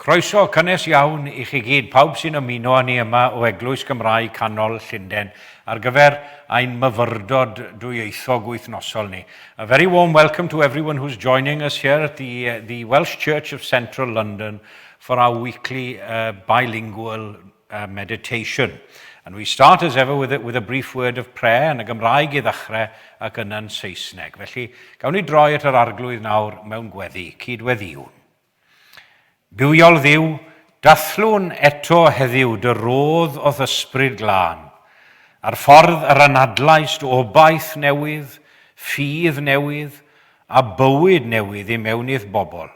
Croeso cynnes iawn i chi gyd, pawb sy'n ymuno â ni yma o Eglwys Gymraeg Canol Llundain ar gyfer ein myfyrdod dwyieithog wythnosol ni. A very warm welcome to everyone who's joining us here at the, the Welsh Church of Central London for our weekly bilingual meditation. And we start as ever with a, with a brief word of prayer yn y Gymraeg i ddechrau ac yna'n Saesneg. Felly, gawn ni droi at yr Arglwydd nawr mewn gweddi, cydweddïwn. Bywiol Dduw, dathlwn eto heddiw dy rodd o'th ysbryd glân, a'r ffordd yr anadlaist obaith newydd, ffydd newydd, a bywyd newydd i mewn i'th bobl.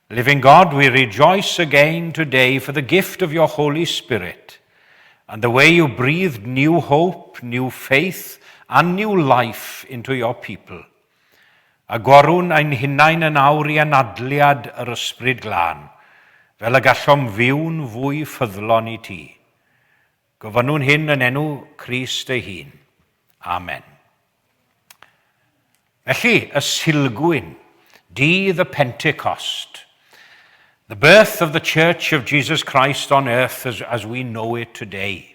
Living God, we rejoice again today for the gift of your Holy Spirit and the way you breathed new hope, new faith, and new life into your people. Agorwn ein hunain yn awr i anadliad yr Ysbryd Glân, fel y gallom fyw'n fwy ffyddlon i ti. Gofynnwn hyn yn enw Crist ei hun. Amen. Felly, y Sulgwyn, dydd y Pentecost, the birth of the Church of Jesus Christ on earth as, as we know it today.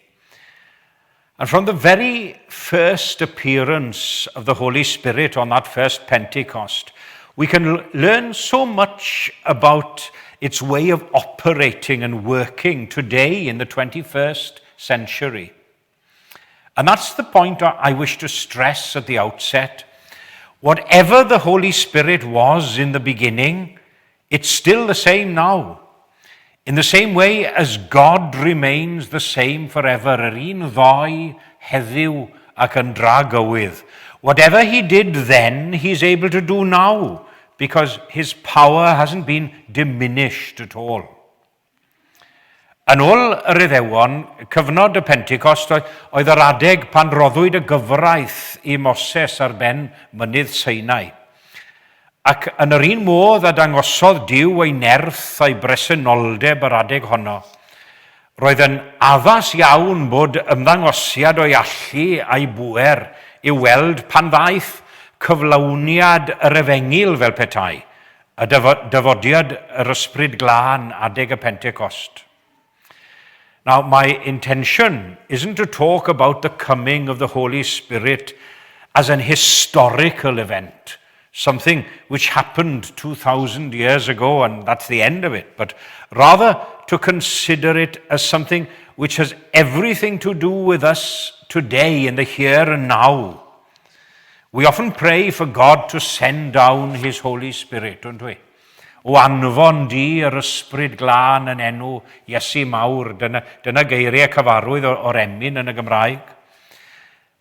And from the very first appearance of the Holy Spirit on that first Pentecost, we can learn so much about its way of operating and working today in the 21st century. And that's the point I wish to stress at the outset. Whatever the Holy Spirit was in the beginning, it's still the same now. In the same way as God remains the same forever, yr un ddoe, heddiw ac yn dragywydd. Whatever he did then, he's able to do now, because his power hasn't been diminished at all. Yn ôl yr Iddewon, cyfnod y Pentecost oedd yr adeg pan roddwyd y gyfraith i Moses ar ben mynydd Sinai. Ac yn yr un modd a dangosodd Duw ei nerth a'i bresenoldeb yr adeg honno, roedd yn addas iawn bod ymddangosiad o'i allu a'i bŵer i'w weld pan ddaeth cyflawniad yr Efengyl fel petai, y dyfodiad yr Ysbryd Glân adeg y Pentecost. Now, my intention isn't to talk about the coming of the Holy Spirit as an historical event, something which happened 2,000 years ago and that's the end of it, but rather to consider it as something which has everything to do with us today in the here and now. We often pray for God to send down his Holy Spirit, don't we? O anfon di yr ysbryd glân yn enw Iesu mawr. Dyna, dyna geiriau cyfarwydd o'r emyn yn y Gymraeg.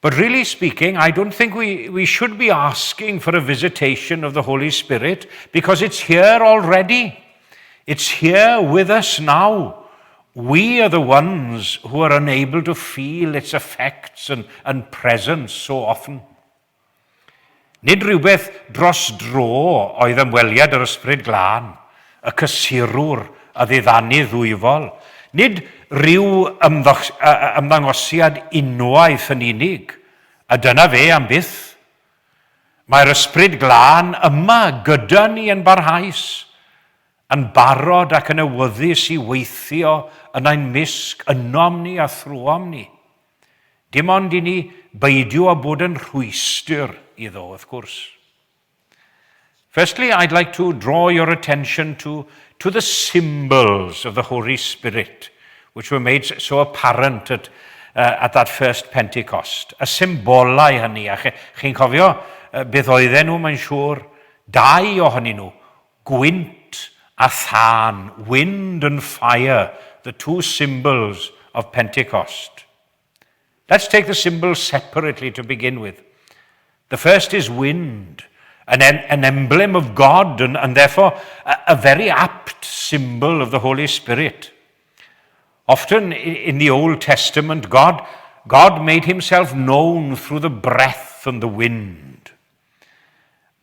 But really speaking, I don't think we should be asking for a visitation of the Holy Spirit because it's here already. It's here with us now. We are the ones who are unable to feel its effects and presence so often. Nid rhywbeth dros dro oedd ymweliad yr Ysbryd Glân, y cysurwr, y ddiddanydd ddwyfol. Nid rhyw ymddangosiad unwaith yn unig, a dyna fe am byth. Mae'r Ysbryd Glân yma gyda ni yn barhaus, yn barod ac yn awyddus i weithio yn ein mysg ynom ni a thrwom ni. Dim ond i ni beidio â bod yn rhwystr iddo, wrth gwrs. Firstly, I'd like to draw your attention to the symbols of the Holy Spirit, which were made so apparent at that first Pentecost. Y symbolau hynny, a chi'n cofio beth oedden nhw, mae'n siŵr, dau ohonyn nhw, gwynt a thân, wind and fire, the two symbols of Pentecost. Let's take the symbols separately to begin with. The first is wind, an emblem of God and therefore a very apt symbol of the Holy Spirit. Often in the Old Testament, God made himself known through the breath and the wind.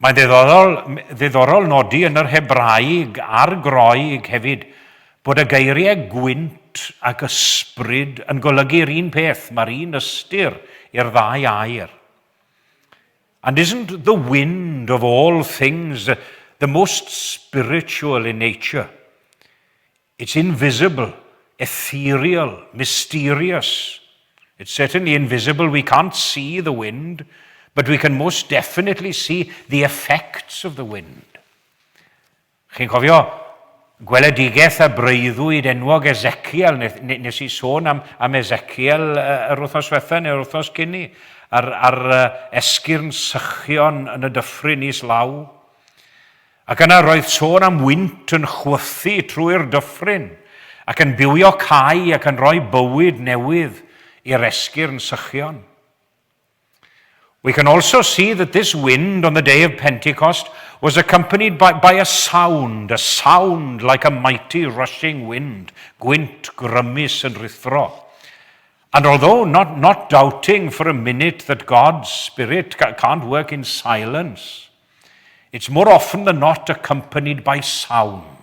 Mae'n ddiddorol, ddiddorol nodi yn yr Hebraeg a'r Groeg hefyd bod y geiriau gwynt ac ysbryd yn golygu'r un peth, mae'r un ystyr i'r ddau air. And isn't the wind of all things the most spiritual in nature? It's invisible, ethereal, mysterious. It's certainly invisible. We can't see the wind, but we can most definitely see the effects of the wind. Chi'n cofio gweledigaeth a breuddwyd enwog Ezekiel, nes i sôn am, am Ezekiel yr wythnos diwetha neu'r wythnos cyn ni, ar, ar esgyrn sychion yn y dyffryn is law. Ac yna roedd sôn am wynt yn chwythu trwy'r dyffryn, ac yn bywio cae ac yn rhoi bywyd newydd i'r esgyrn sychion. We can also see that this wind on the day of Pentecost was accompanied by, by a sound, a sound like a mighty rushing wind, gwynt grymus yn rhuthro. And although not, not doubting for a minute that God's Spirit can't work in silence, it's more often than not accompanied by sound.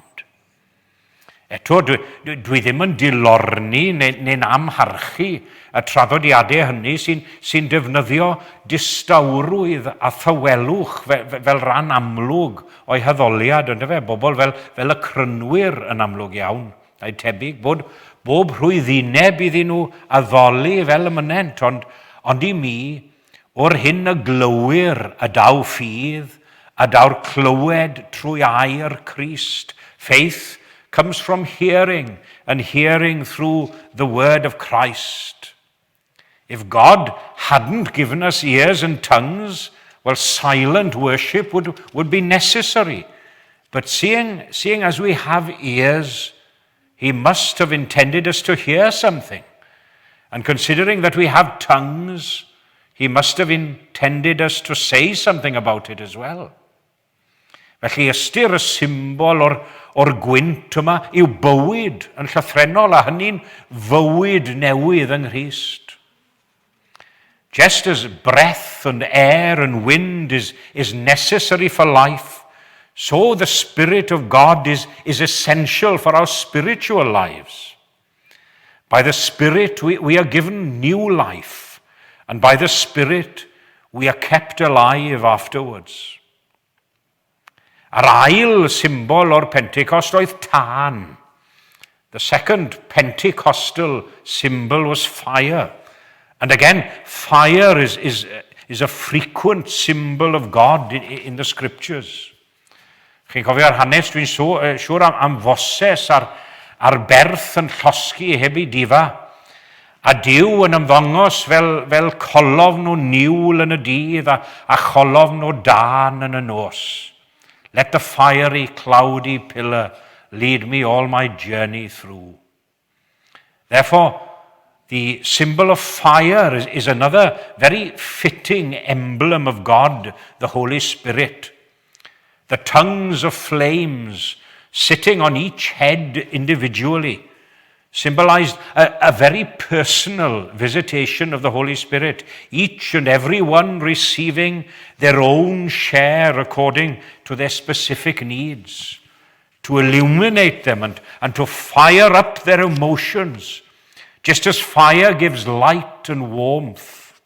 Eto, dwi, dwi ddim yn dilorni neu'n neu amharchu y traddodiadau hynny sy'n sy defnyddio distawrwydd a thawelwch fel, fel rhan amlwg o'i haddoliad, ond fe, bobl fel, fel y crynwyr yn amlwg iawn. A'i tebyg bod bob rhwyddineb iddyn nhw addoli fel y mynent, ond, ond i mi, O'r hyn y glywir y daw ffydd, a daw'r clywed trwy air Crist. Faith comes from hearing, and hearing through the word of Christ. If God hadn't given us ears and tongues, well, silent worship would, would be necessary. But seeing, seeing as we have ears, he must have intended us to hear something. And considering that we have tongues, he must have intended us to say something about it as well. Felly ystyr y symbol o'r, or gwynt yma yw bywyd yn llythrenol a hynny'n fywyd newydd yng Nghrist. Just as breath and air and wind is, is necessary for life, so the Spirit of God is, is essential for our spiritual lives. By the Spirit we, we are given new life, and by the Spirit we are kept alive afterwards. A'r ail symbol o'r Pentecost oedd tân. The second Pentecostal symbol was fire. And again, fire is, is, is a frequent symbol of God in, in the scriptures. Chi'n cofio'r hanes, dwi'n siŵr am, am Foses a'r, a'r berth yn llosgi heb ei difa. A Duw yn ymddangos fel, fel colofn o niwl yn y dydd a, a cholofn o dân yn y nos. Let the fiery, cloudy pillar lead me all my journey through. Therefore, the symbol of fire is, is another very fitting emblem of God, the Holy Spirit. The tongues of flames sitting on each head individually symbolized a, a very personal visitation of the Holy Spirit, each and every one receiving their own share according to their specific needs, to illuminate them and, and to fire up their emotions, just as fire gives light and warmth.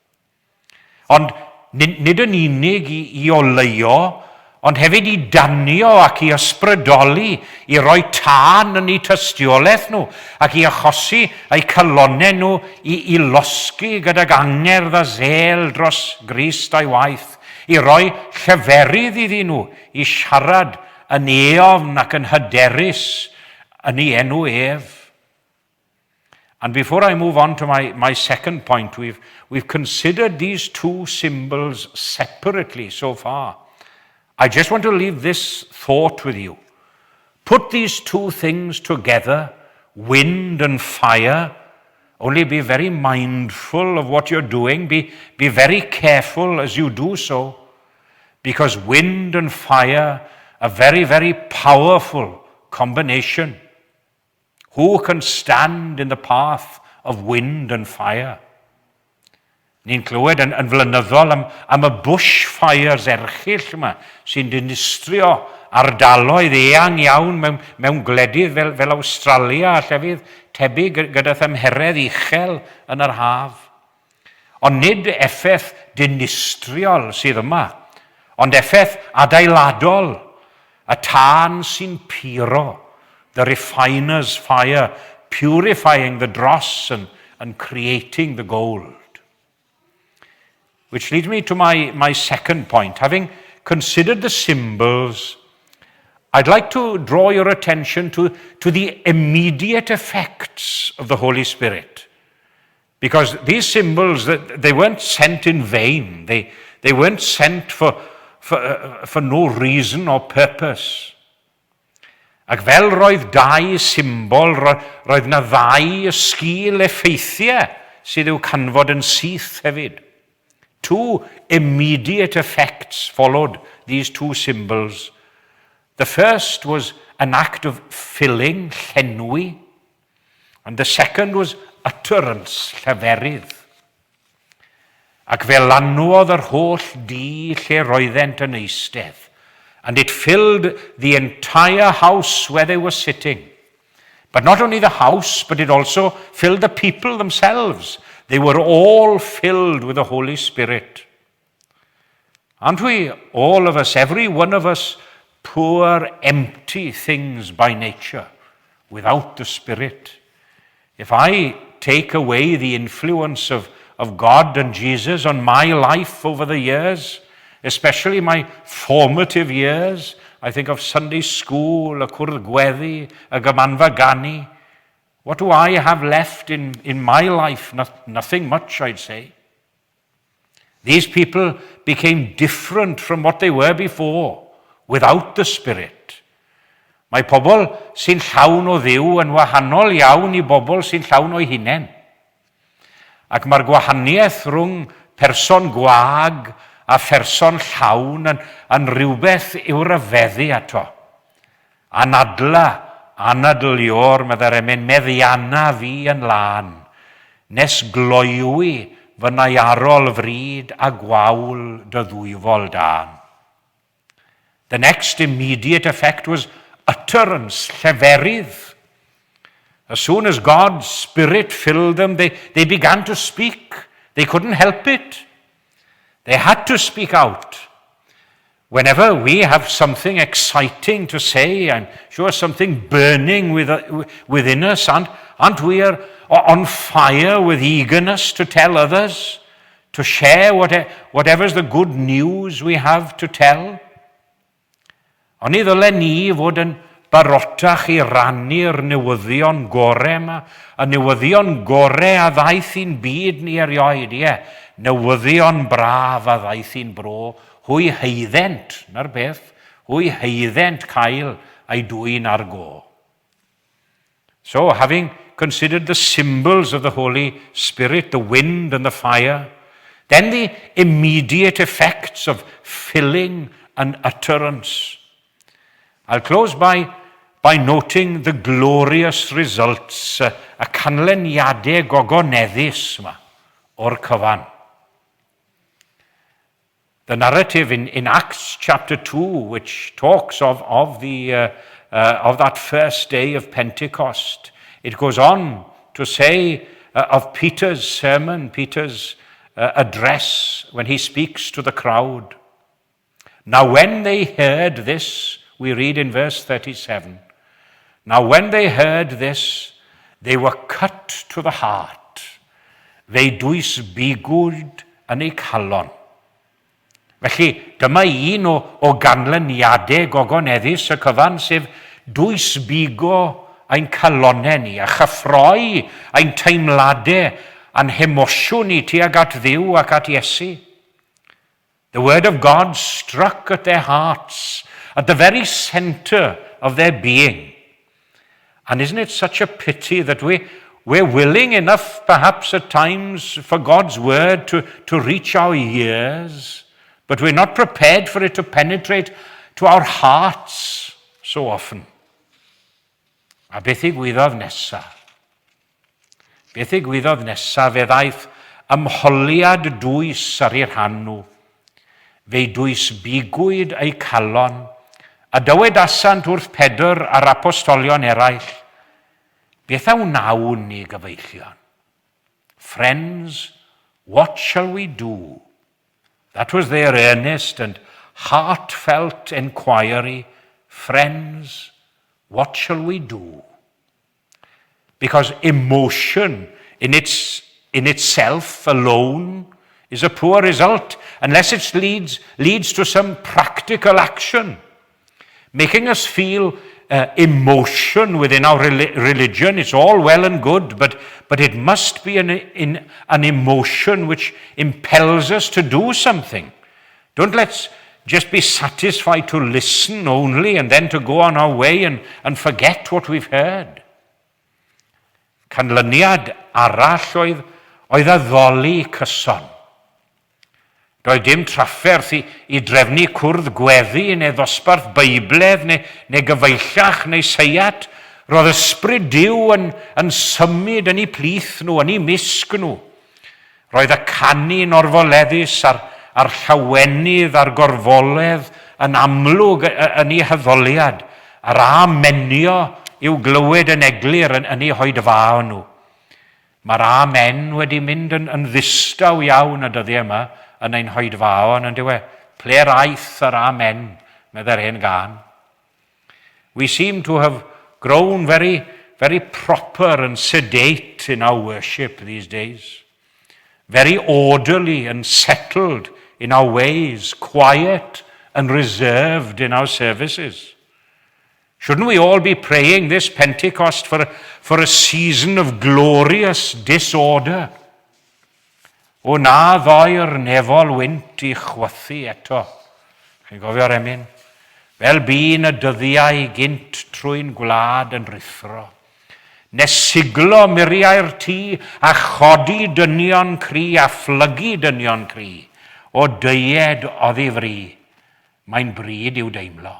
Ond nid, nid yn unig i, i oleuo, ond hefyd i danio ac i ysbrydoli, i roi tân yn eu tystiolaeth nhw, ac i achosi eu calonau nhw i, i losgi gydag angerdd a zel dros Grist a'i waith, i roi lleferydd iddyn nhw i siarad yn eofn ac yn hyderus yn ei enw ef. And before I move on to my, my second point, we've, we've considered these two symbols separately so far. I just want to leave this thought with you. Put these two things together, wind and fire, only be very mindful of what you're doing. Be, be very careful as you do so, because wind and fire are very, very powerful combination. Who can stand in the path of wind and fire? Ni'n clywed yn, yn flynyddol am, am y bushfires erchyll yma sy'n dinistrio ardaloedd eang iawn mewn, mewn gwledydd fel, fel Awstralia a llefydd tebyg gyda thymheredd uchel yn yr haf. Ond nid effaith dinistriol sydd yma, ond effaith adeiladol, y tân sy'n puro, the refiner's fire, purifying the dross and creating the gold. Which leads me to my second point. Having considered the symbols, I'd like to draw your attention to the immediate effects of the Holy Spirit. Because these symbols, they weren't sent in vain. They weren't sent for no reason or purpose. Ac fel roedd dau symbol, roedd na ddau sgil effeithiau sydd i'w canfod yn syth hefyd. Two immediate effects followed these two symbols. The first was an act of filling, llenwi, and the second was utterance, lleferydd. Ac fe lanwodd yr holl dŷ lle roeddent yn eistedd. And it filled the entire house where they were sitting. But not only the house, but it also filled the people themselves. They were all filled with the Holy Spirit. Aren't we, all of us, every one of us, poor, empty things by nature, without the Spirit? If I take away the influence of God and Jesus on my life over the years, especially my formative years, I think of Sunday school, y cwrdd gweddi, y gymanfa ganu. What do I have left in my life? Nothing much, I'd say. These people became different from what they were before, without the Spirit. Mae pobl sy'n llawn o Dduw yn wahanol iawn i bobl sy'n llawn o'i hunain. Ac mae'r gwahaniaeth rhwng person gwag a pherson llawn yn rhywbeth i'w ryfeddu ato. Anadla, anadl Iôr, meddai'r emyn, meddianna fi yn lân, nes gloywi fy naearol fryd a gwawl dy ddwyfol dân. The next immediate effect was utterance, lleferydd. As soon as God's Spirit filled them, they began to speak. They couldn't help it. They had to speak out. Whenever we have something exciting to say, I'm sure something burning within us, aren't we are on fire with eagerness to tell others, to share whatever's the good news we have to tell? Oni ddyle ni fod yn barotach i rannu'r newyddion gore yma, y newyddion gore a ddaeth i'n byd ni erioed, ie, newyddion braf a ddaeth i'n bro, hwy haeddent, 'na'r beth, hwy haeddent cael eu dwyn ar go. So, having considered the symbols of the Holy Spirit, the wind and the fire, then the immediate effects of filling and utterance. I'll close by noting the glorious results, y canlyniadau gogoneddus yma o'r cyfan. The narrative in Acts chapter 2, which talks of that first day of Pentecost, it goes on to say of Peter's sermon, Peter's address when he speaks to the crowd. "Now, when they heard this," we read in verse 37, "now when they heard this, they were cut to the heart." Fe'u dwysbigwyd yn eu calon. Felly, dyma un o ganlyniadau gogoneddus y cyfan, sef dwysbigo ein calonau ni a chyffroi ein teimladau a'n hemosiwn ni tuag at Dduw ac at Iesu. The word of God struck at their hearts, at the very center of their being. And isn't it such a pity that we're willing enough, perhaps at times, for God's word to reach our ears, but we're not prepared for it to penetrate to our hearts so often? A beth ddigwyddodd nesaf? Beth ddigwyddodd nesaf? Fe ddaeth ymholiad dwys ar eu rhan nhw. Fe'u dwysbigwyd eu calon, a dywedasant wrth Pedr a'r apostolion eraill, "Beth a wnawn ni, gyfeillion?" "Friends, what shall we do?" That was their earnest and heartfelt enquiry. "Friends, What shall we do? Because emotion in, its, in itself alone is a poor result unless it leads, leads to some practical action. Making us feel emotion within our religion, it's all well and good, but, but it must be an, in, an emotion which impels us to do something. Don't let's just be satisfied to listen only and then to go on our way and, and forget what we've heard. Canlyniad arall oedd, oedd addoli cyson. Doedd dim trafferth i, i drefnu cwrdd gweddi neu ddosbarth Beibledd neu, neu gyfeillach neu seiat. Roedd ysbryd Duw yn, yn symud yn eu plith nhw, yn eu mysg nhw. Roedd y canu'n orfoleddus a'r, a'r llawenydd a'r gorfoledd yn amlwg yn eu haddoliad, a'r amenio i'w glywed yn eglur yn, yn eu hoedfaon nhw. Mae'r amen wedi mynd yn, yn ddistaw iawn y dyddiau yma yn ein hoedfaon, yn dyw e? Ple'r aeth yr amen, meddai'r hen gân. We seem to have grown very, very proper and sedate in our worship these days. Very orderly and settled in our ways, quiet and reserved in our services. Shouldn't we all be praying this Pentecost for, for a season of glorious disorder? O na ddoi'r nefol wynt i chwythu eto. Chi'n gofio'r emyn? Fel bu'n y dyddiau gynt trwy'n gwlad yn rhuthro. Nes siglo muriau'r tŷ a chodi dynion cri a phlygu dynion cri o deued oddi fri. Mae'n bryd i'w deimlo.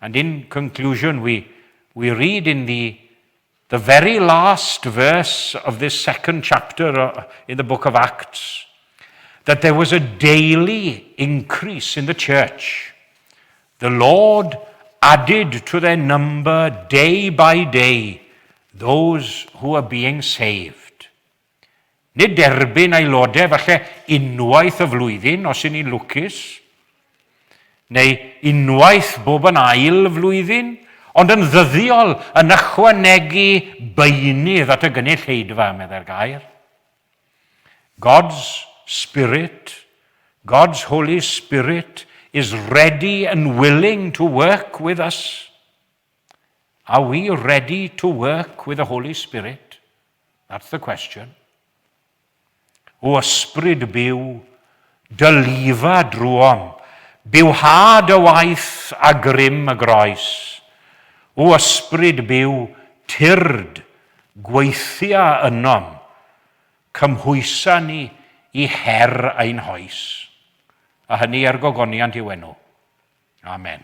And in conclusion, we, we read in the, the very last verse of this second chapter in the book of Acts that there was a daily increase in the church. The Lord added to their number day by day those who were being saved. Nid derbyn aelodau falle unwaith y flwyddyn, os y'n ni'n lwcus, neu unwaith bob yn ail flwyddyn, ond yn ddyddiol yn ychwanegu beunydd at y gynulleidfa, meddai'r gair. God's Spirit, God's Holy Spirit is ready and willing to work with us. Are we ready to work with the Holy Spirit? That's the question. O ysbryd byw, dylifa drwom, bywha dy waith a grym y groes. O ysbryd byw, tyrd, gweithia ynom, cymhwysa ni i her ein hoes. A hynny er gogoniant i'w enw. Amen.